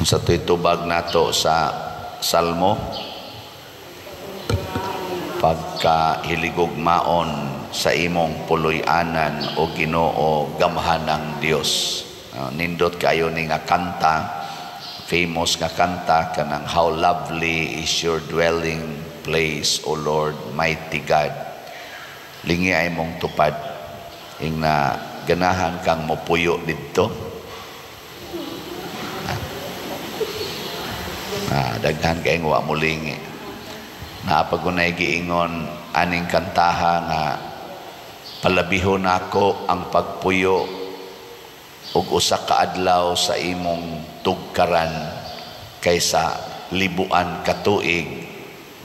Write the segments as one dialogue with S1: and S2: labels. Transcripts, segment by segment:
S1: Unsa to'y tubag nato sa Salmo? Pagkahiligugmaon sa imong puloy-anan, o Ginoo, gamhanang Dios. Nindot kayo ni nga kanta, famous nga kanta, kanang "How lovely is your dwelling place, O Lord, mighty God." Lingi ay mong tupad ing na ganahan kang mopuyo didto. Daghan kay wa molingi. Naapagunay giingon aning kantaha nga palabihon nako ang pagpuyo og usa ka adlaw sa imong tugkaran kaysa libuan ka tuig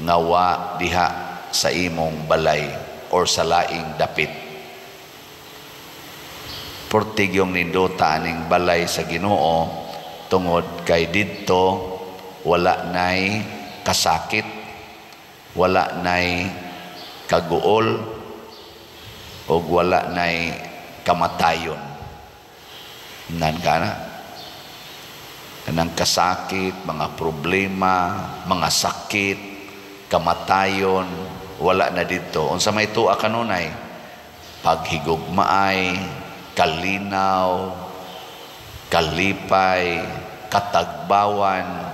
S1: nga wa diha sa imong balay or sa laing dapit. Portig yung nindota aning balay sa Ginoo tungod kay didto wala nay kasakit, wala nay kaguol, ug wala nay kamatayon. Nan ka na. Kanang kasakit, mga problema, mga sakit, kamatayon, wala na dito. Unsa may tuwa kanunay? Paghigugmaay, kalinaw, kalipay, katagbawan.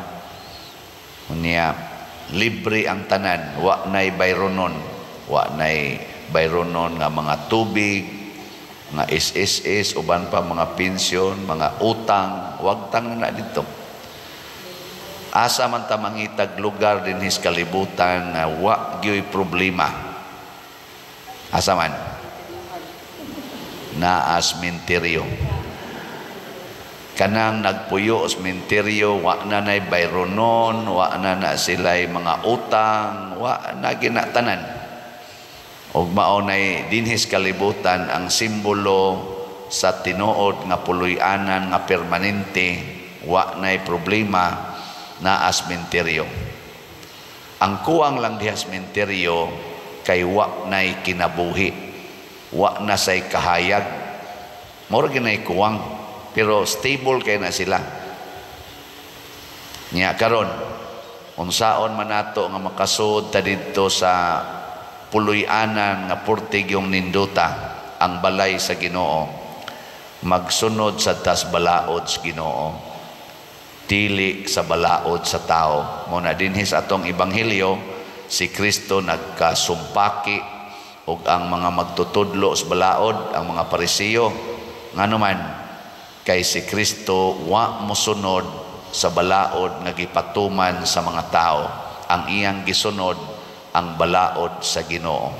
S1: Unya, libre ang tanan, wa nay bayronon, wa nay bayronon nga mga tubig, mga SSS, uban pa mga pensyon, mga utang, wag tang na dito. Asa man ta mangitag lugar dinhis kalibutan nga wa gyoy problema? Asa man? Naa sementeryo. Kanang nagpuyo sa sementeryo, wa na nay bayronon, wa na na sila'y mga utang, wa na ginatanan. Og mao nay dinhis kalibutan ang simbolo sa tinuod nga puloy-anan nga permanente, wa nay problema, naa sementeryo. Ang kuwang lang diha sementeryo kay wa nay kinabuhi, wa na say kahayag. Mura ginay kuwang, pero stable kay na sila. Nya karon, unsaon man nato nga makasud ta didto sa puloy-anan nga purtig yung nindota, ang balay sa Ginoo? Magsunod sa tas balaod sa Ginoo, dili sa balaod sa tao. Mo na dinhi sa atong ebanghelyo, si Kristo nagkasumpaki og ang mga magtutudlo sa balaod, ang mga Parisiyo. Ngano man? Kay si Kristo wa mosunod sa balaod nga gipatuman sa mga tao. Ang iyang gisunod ang balaod sa Ginoo.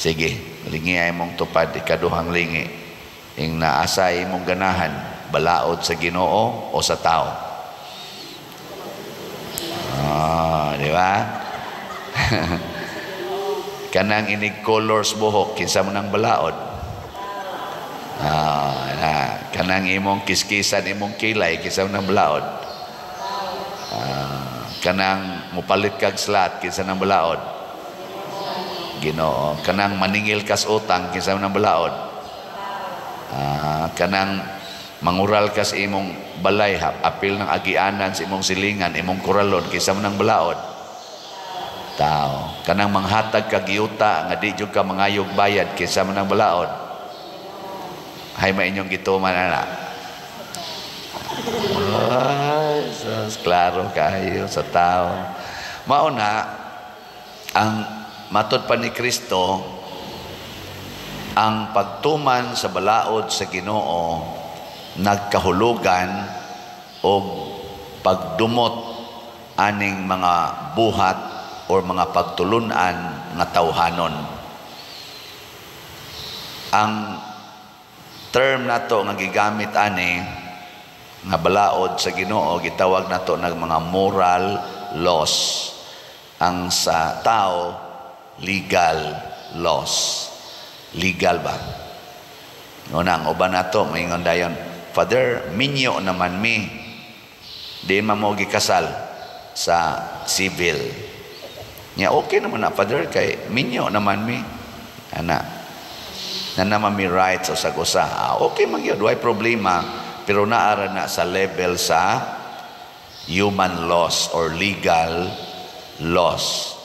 S1: Sige, lingi ay mong tupad, ikaduhang lingi. Ing naasa imong ganahan, balaod sa Ginoo o sa tao? Di ba? Kanang inig colors buhok, kinsa mo nang balaod? Na, kanang imong kiskisan imong kilay, kinsa mo nang balaod? Kanang mupalit kag slot, kinsa nang balaod? Ginoo. Kanang maningil kas utang, kinsa mo nang balaod? Kanang mangural kas imong balay, apil ng agianan sa imong silingan, imong kuralon, kinsa mo nang balaod? Tao. Kanang manghatag kag yuta nga di jud ka mangayog bayad, kinsa mo nang balaod? Hay ma inyong gituman ana. Ay, sus, klaro kayo, sa tao. Mao na ang matod pa ni Kristo, ang pagtuman sa balaod sa Ginoo nagkahulugan og pagdumot aning mga buhat or mga pagtulunan nga tawhanon. Ang term nato nga gigamit ani nga balaod sa Ginoo, gitawag nato ng mga moral laws. Ang sa tao, legal laws. Legal ba? Una, ang uban nato maingon dayon, "Father, minyo naman mi. Di man mo gikasal sa civil." Nya okay naman na, Father, kay minyo naman mi. Ana, na naman mi rights o sa usa. Okay man gyud, way problema. Pero naara na sa level sa human laws or legal laws.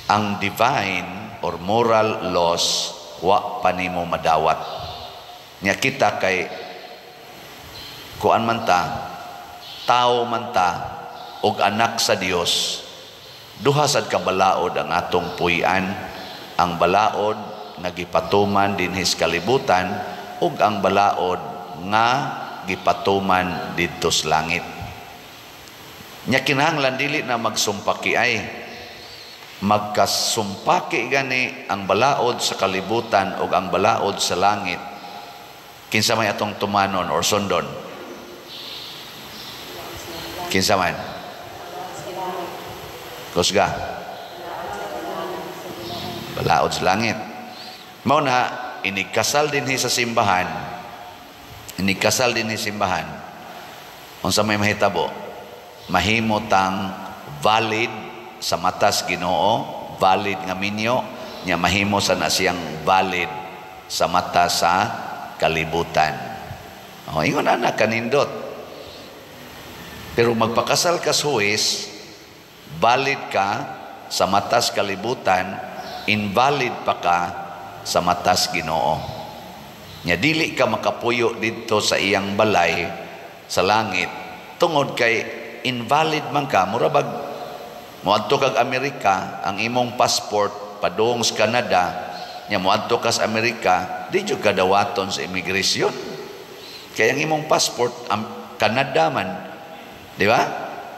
S1: Ang divine or moral laws, wa pa nimo madawat. Nya kita kay kuan man ta, tao man ta og anak sa Dios, duha sad ka balaod ang atong puy-an: ang balaod nga gipatuman dinhi sa kalibutan ug ang balaod nga gipatuman didto sa langit. Nya kinahanglan dili na magsumpaki ay magkasumpaki gani ang balaod sa kalibutan ug ang balaod sa langit. Kinsa may atong tumanon or sundon? Kinsa man? Kusga. Balaod sa langit. Mao na inigkasal dinhi sa simbahan, inigkasal dinhi simbahan, unsa may mahitabo? Mahimo tang valid sa matas Ginoo, valid nga minyo, nya mahimo sa na siyang valid sa mata sa kalibutan. O, ingon ana kanindot. Pero magpakasal ka sa huwes, valid ka sa matas kalibutan, invalid pa ka sa matas Ginoo. Nya dili ka makapuyo didto sa iyang balay sa langit tungod kay invalid man ka. Mura bag moadto kag Amerika, ang imong passport padung sa Canada, nya moadto ka sa Amerika, di jud ka dawaton sa immigration. Kay ang imong passport Canada man, di ba?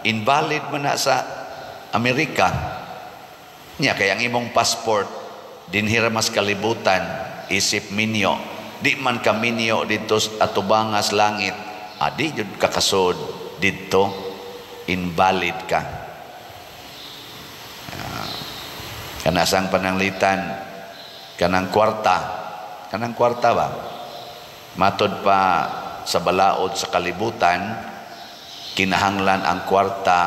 S1: Invalid man na sa Amerika. Nya kay ang imong passport dinhi ra mas kalibutan isip minyo. Di man ka minyo didto atubangas langit. Adi jud ka kasod didto, invalid ka. Kanasang pananglitan kanang kwarta ba? Matod pa sa balaod sa kalibutan, kinahanglan ang kwarta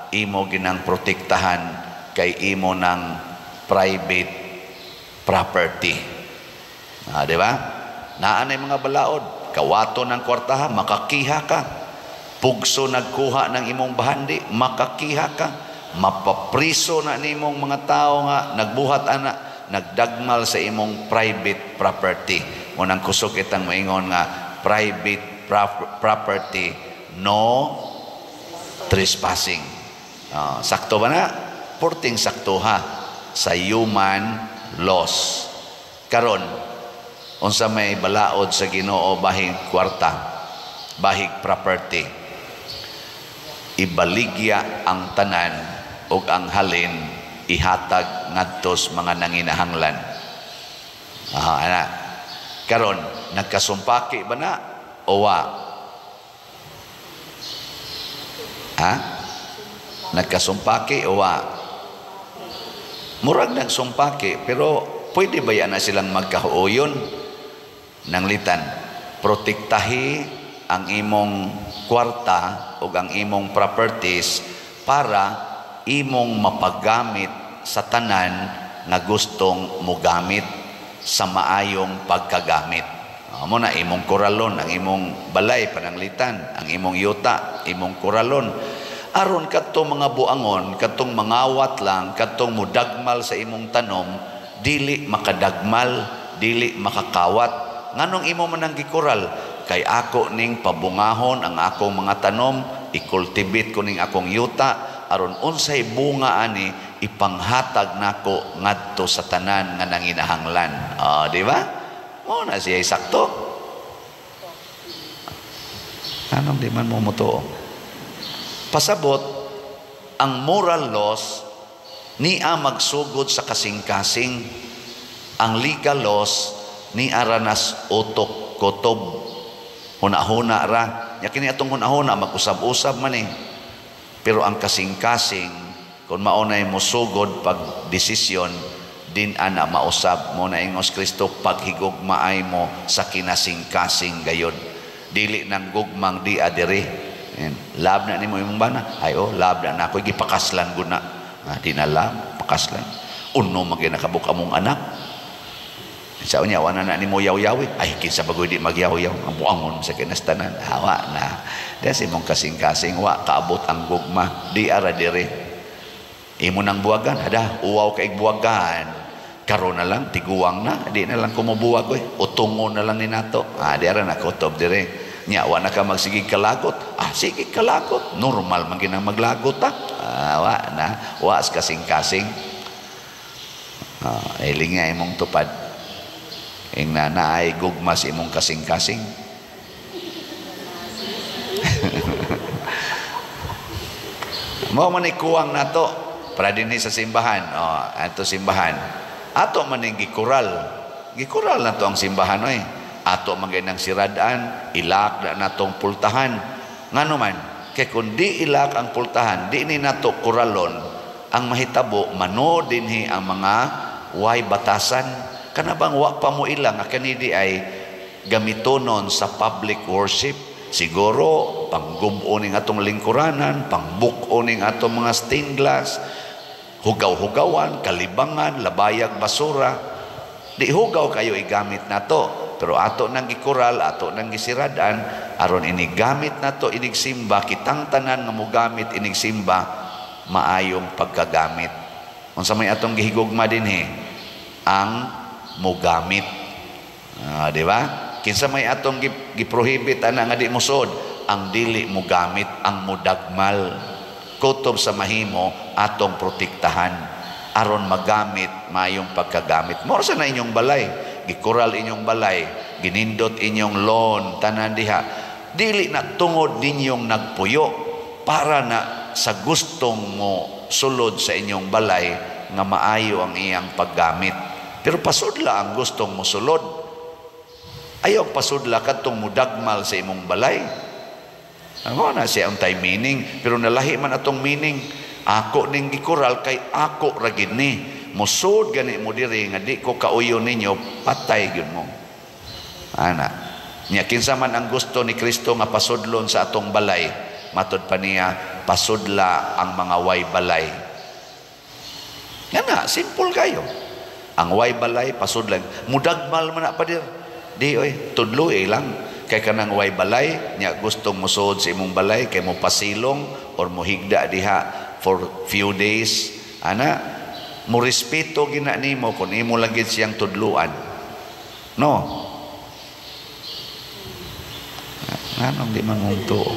S1: imo ginang protektahan kay imo ng private property. Di ba? Naa nay mga balaod, kawato ng kwarta ha, makakiha ka. Pugso nagkuha ng imong bahandi, makakiha ka. Mapapriso na nimong mga tao nga nagbuhat ana, nagdagmal sa imong private property. Munang kusog itang maingon nga private property, no trespassing. Sakto ba na? Porting sakto ha sa human laws. Karon, unsa may balaod sa Ginoo bahig kwarta, bahig property? Ibaligya ang tanan ug ang halin ihatag ngadto sa mga nanginahanglan. Ana. Karon, nagkasumpaki ba na o wa? Ha? Nagkasumpaki o wa? Murag nagsumpaki, pero pwede ba yan na silang magkahuoyon? Nanglitan, protektahi ang imong kwarta o ang imong properties para imong mapagamit sa tanan nga gustong mogamit sa maayong pagkagamit. Amo na imong koralon, ang imong balay pananglitan, ang imong yuta, imong koralon. Aron kadtong mga buangon, kadtong mangawat lang, kadtong mudagmal sa imong tanom, dili makadagmal, dili makakawat. Nganong imo man ang gikoral? Kay ako ning pabungahon ang akong mga tanom, ikultibit ko ning akong yuta, aron unsay bunga ani ipanghatag nako ngadto sa tanan nga nanginahanglan. Di ba? Mo na siya sakto. Anong di man mo mutuo? Pasabot, ang moral laws niya magsugod sa kasing-kasing. Ang legal laws ni aranas utok kutob. Huna-huna ra. Nya kini atong huna-huna mag-usab-usab man eh. Pero ang kasing-kasing, kung maunay mo sugod pag desisyon, din ana mausab mo na ingos Kristo, paghigugmaay mo sa kinasing-kasing gayon. Dili nang gugmang di adiri. Love na nimo imong bana. Ay oh, love na nako, gipakaslan gud na. Di na love, pakaslan. Uno man gyud nakabuk among anak. Sa unya wala na nimo yaw-yawi. Ay, kinsa bagoy di magyaw-yaw, ang buangon sa kinastanan. Hawa na. Diya sa imong kasing-kasing wa kaabot ang gugma, di ara dire. Imo nang buwagan, hada, uwaw kay buwagan. Karon na lang tiguang na, di na lang kumubuwag oy. Utungo na lang ni nato. Ah, di ara na kutob dire. Nya wa na ka magsigig kalagot. Ah, sige kalagot. Normal man ginang maglagot ta. Ah, wa na, wa kasing-kasing. Ah, iling nga imong tupad. Ing na naay gugma sa imong kasing-kasing. Mao man ikuwang nato para dinhi sa simbahan. Oh, ato simbahan. Ato man ning gikural. Gikural nato ang simbahan oy. Ato man gay nang siradan, ilak na natong pultahan. Ngano man, kay kun di ilak ang pultahan, di ni nato kuralon, ang mahitabo mano dinhi ang mga way batasan. Kana bang wa pa mo ila nga kani di ay gamitonon sa public worship. Siguro panggub-o ning atong lingkuranan, pangbuk-o ning atong mga stained glass, hugaw-hugawan, kalibangan, labayag basura. Di hugaw kayo igamit nato, pero ato nang gikural, ato nang gisiradan aron inigamit nato inigsimba, kitang tanan nga mogamit inigsimba maayong pagkagamit. Unsa may atong gihigugma dinhi? Ang mogamit. Di ba? Kinsa may atong giprohibit ana nga di mosod, ang dili mogamit, ang mudagmal. Kutob sa mahimo atong protektahan aron magamit maayong pagkagamit. Mao sa na inyong balay, gikural inyong balay, ginindot inyong lawn, tanan diha. Dili na tungod ninyong nagpuyo para na sa gustong mo sulod sa inyong balay nga maayo ang iyang paggamit. Pero pasudla ang gustong mosulod. Ayaw pasudla kadtong mudagmal sa imong balay. Ano na siya ang time meaning, pero nalahi man atong meaning. Ako ning gikural kay ako ra gid ni. Musod gani mo diri nga di ko kauyo ninyo, patay gyud mo. Ana. Nya kinsa man ang gusto ni Kristo nga pasudlon sa atong balay, matud pa niya pasudla ang mga way balay. Nga na, simple kayo. Ang way balay pasudlan. Mudagmal man na padir. Di oy, tudloy lang. Kay kanang way balay, nya gustong musuod sa imong balay kay mo pasilong or mohigda diha for few days. Ana, mo respeto gina nimo kun imo lang gid siyang tudluan. No. Nganong di man mong tuo?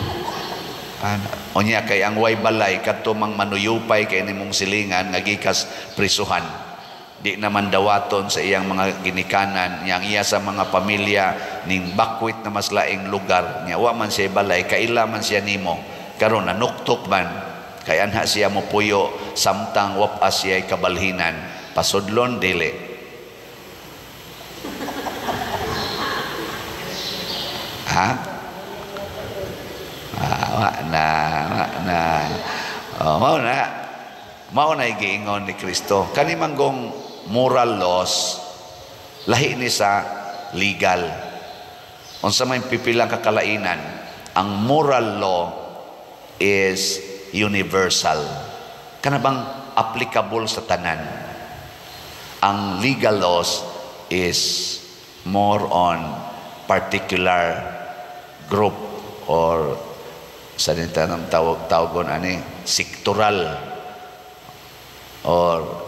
S1: Ana. Unya kay ang way balay kadto mang manuyupay kay nimong silingan nga gikas prisuhan. Di naman dawaton sa iyang mga ginikanan, niyang iya sa mga pamilya ning bakwit na mas laing lugar niya, wa man siya balay, kaila man siya nimo karon nanuktok man kay anha siya mopuyo samtang wapa siya kabalhinan, pasudlon dili. Ha? Ah, wa na, wa na. Oh, mao na giingon ni Kristo kani manggong moral laws lahi ni sa legal. Unsa may pipilang kakalainan, ang moral law is universal. Kana bang applicable sa tanan. Ang legal laws is more on particular group or sa nang tawag tawagon ani sektoral or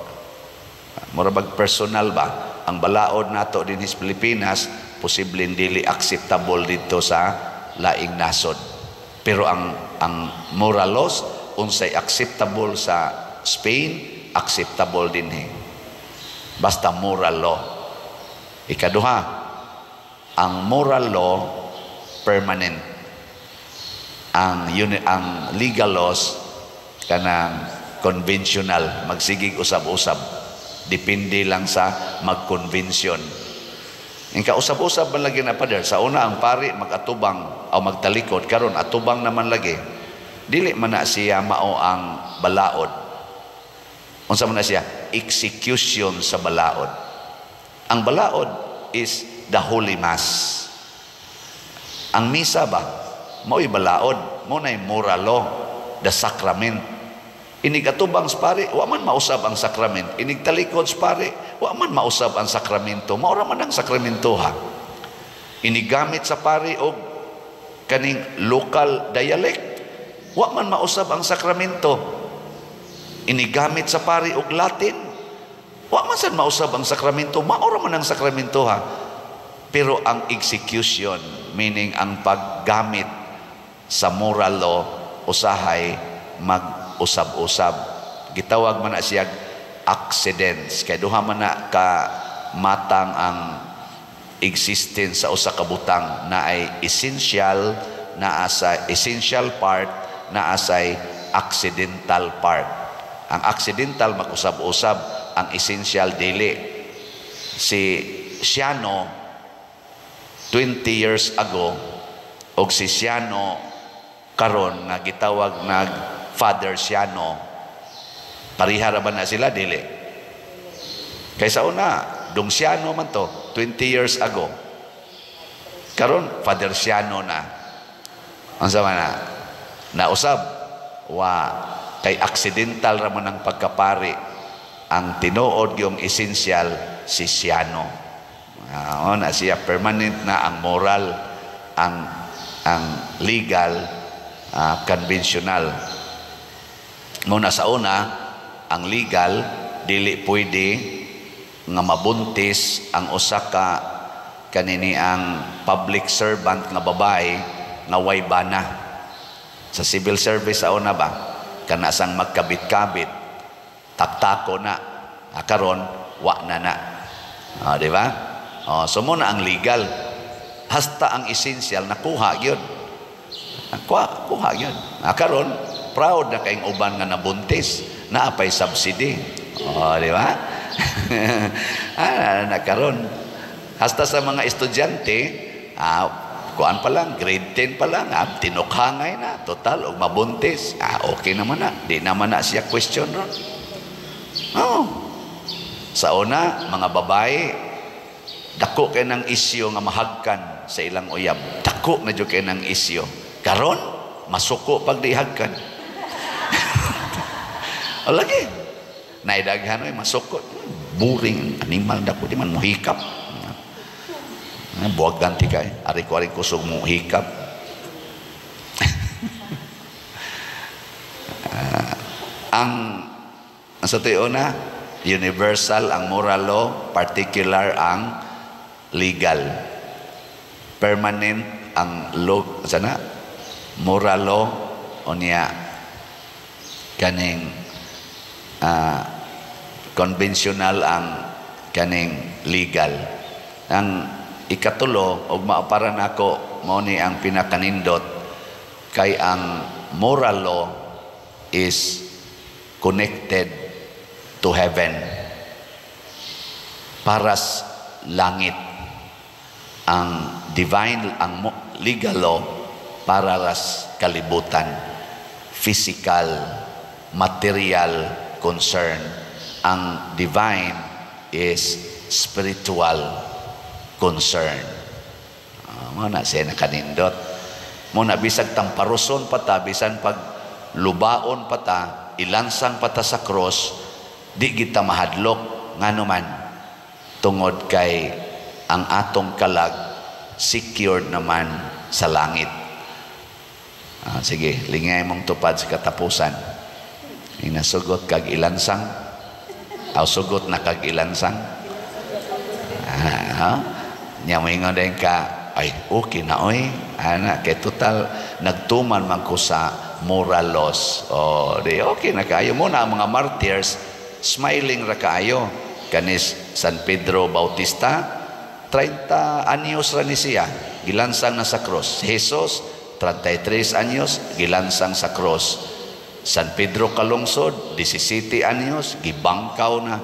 S1: mura bag personal ba. Ang balaod nato dinhi sa Pilipinas posibleng dili acceptable dito sa laing nasod, pero ang moral laws unsay acceptable sa Spain, acceptable dinhi basta moral law. Ikaduha, ang moral law permanent. Ang legal laws kanang conventional, magsigig usab-usab, depende lang sa magkonbensyon. Ang kausab-usab man lagi na pader, sa una ang pari magatubang o magtalikod, karon atubang naman lagi. Dili man na siya mao ang balaod. Unsa man na siya? Execution sa balaod. Ang balaod is the Holy Mass. Ang misa ba, mao'y balaod, mao na'y moral law, the sacrament. Inig atubang sa pare, wa man mausab ang sakrament. Inig talikod sa pare, wa man mausab ang sakramento. Maura man ang sakramento ha. Inigamit sa pare og kaning local dialect, wa man mausab ang sakramento. Inigamit sa pare og Latin, wa man sad mausab ang sakramento. Maura man ang sakramento ha. Pero ang execution, meaning ang paggamit sa moral law, usahay mag-usab-usab. Gitawag man na siya accidents. Kay duha man na ka matang ang existence sa usa ka butang na ay essential, naa sa essential part, naa sa accidental part. Ang accidental mag-usab-usab, ang essential dili. Si Siano 20 years ago og si Siano karon nga gitawag nag Father Siano, pareha ra ba na sila? Dili. Kay sa una, Dong Siano man to 20 years ago. Karon Father Siano na. Unsa man na? Nausab wa, kay accidental ra man ang pagkapari. Ang tinuod yung essential si Siano. Na siya permanent na ang moral, ang legal, conventional. Muna sa una, ang legal, dili pwede nga mabuntis ang usa ka kanini ang public servant nga babae nga way bana. Sa civil service sa una ba, kana sang magkabit-kabit, taktako na. Karon wa na na. Di ba? Oh, so mo na ang legal. Hasta ang essential nakuha gyud. Nakuha, kuha gyud. Karon proud na kayong uban nga nabuntis, naapay subsidy. Oh, di ba? Nakaron. Hasta sa mga estudyante, kuan pa lang, grade 10 pa lang, tinukhangay na, total, og mabuntis. Okay naman na. Di naman na siya question ron. Oh. Sa una, mga babae, dako kay ng isyo nga mahagkan sa ilang uyab. Dako na jud kay ng isyo. Karon, masuko pag di hagkan. O lagi, naidaghan oy masuko. Boring animal dako di man mohikap. Buwag ganti kay ari ko ari kusog mo hikap. Ang sa tuyo na universal ang moral law, particular ang legal. Permanent ang law sana moral law unya kaning conventional ang kaning legal. Ang ikatulo og maapara nako mao ni ang pinakanindot kay ang moral law is connected to heaven. Paras langit ang divine, ang legal law para ras kalibutan, physical, material concern. Ang divine is spiritual concern. Mo na siya nakanindot. Mo na bisag tamparuson pa ta, bisan pag lubaon pa ta, ilansang pa ta sa cross, di kita mahadlok. Ngano man, tungod kay ang atong kalag secured naman sa langit. Sige, lingay mong tupad sa katapusan. Inasugot kag ilansang. Aw sugot na kag ilansang. Ha? Nya moingon din ka, ay okay na oy. Ana kay total nagtuman man ko sa moral laws. Oh, di okay na kaayo mo na ang mga martyrs smiling ra kaayo. Kanis San Pedro Bautista, 30 anyos ra ni siya, gilansang na sa cross. Jesus, 33 anyos, gilansang sa cross. San Pedro Calungsod, 17 anyos, gibangkaw na.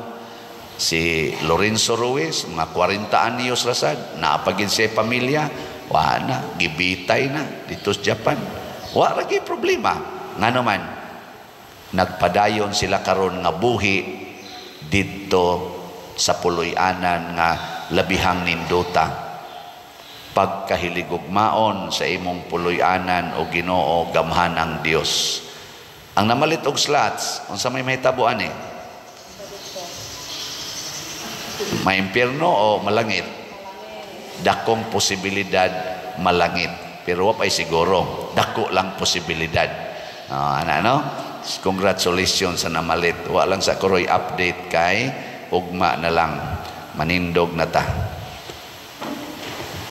S1: Si Lorenzo Ruiz, mga 40 anyos rasad, naapagin siya pamilya, wa na, gibitay na dito sa Japan. Wa ra gyud problema. Ngano man, nagpadayon sila karon nga buhi didto sa puloy-anan nga labihang nindota. Pagkahiligugmaon sa imong puloy-anan o Ginoo, gamhan ang Dios. Ang namalit og slots, unsa may mahitabo ani? Maimpierno o malangit? Dakong posibilidad malangit. Pero wa pa'y siguro. Dako lang posibilidad. Ana, no? Congratulations sa namalit. Wa lang sa koroy update kay ugma na lang. Manindog na ta.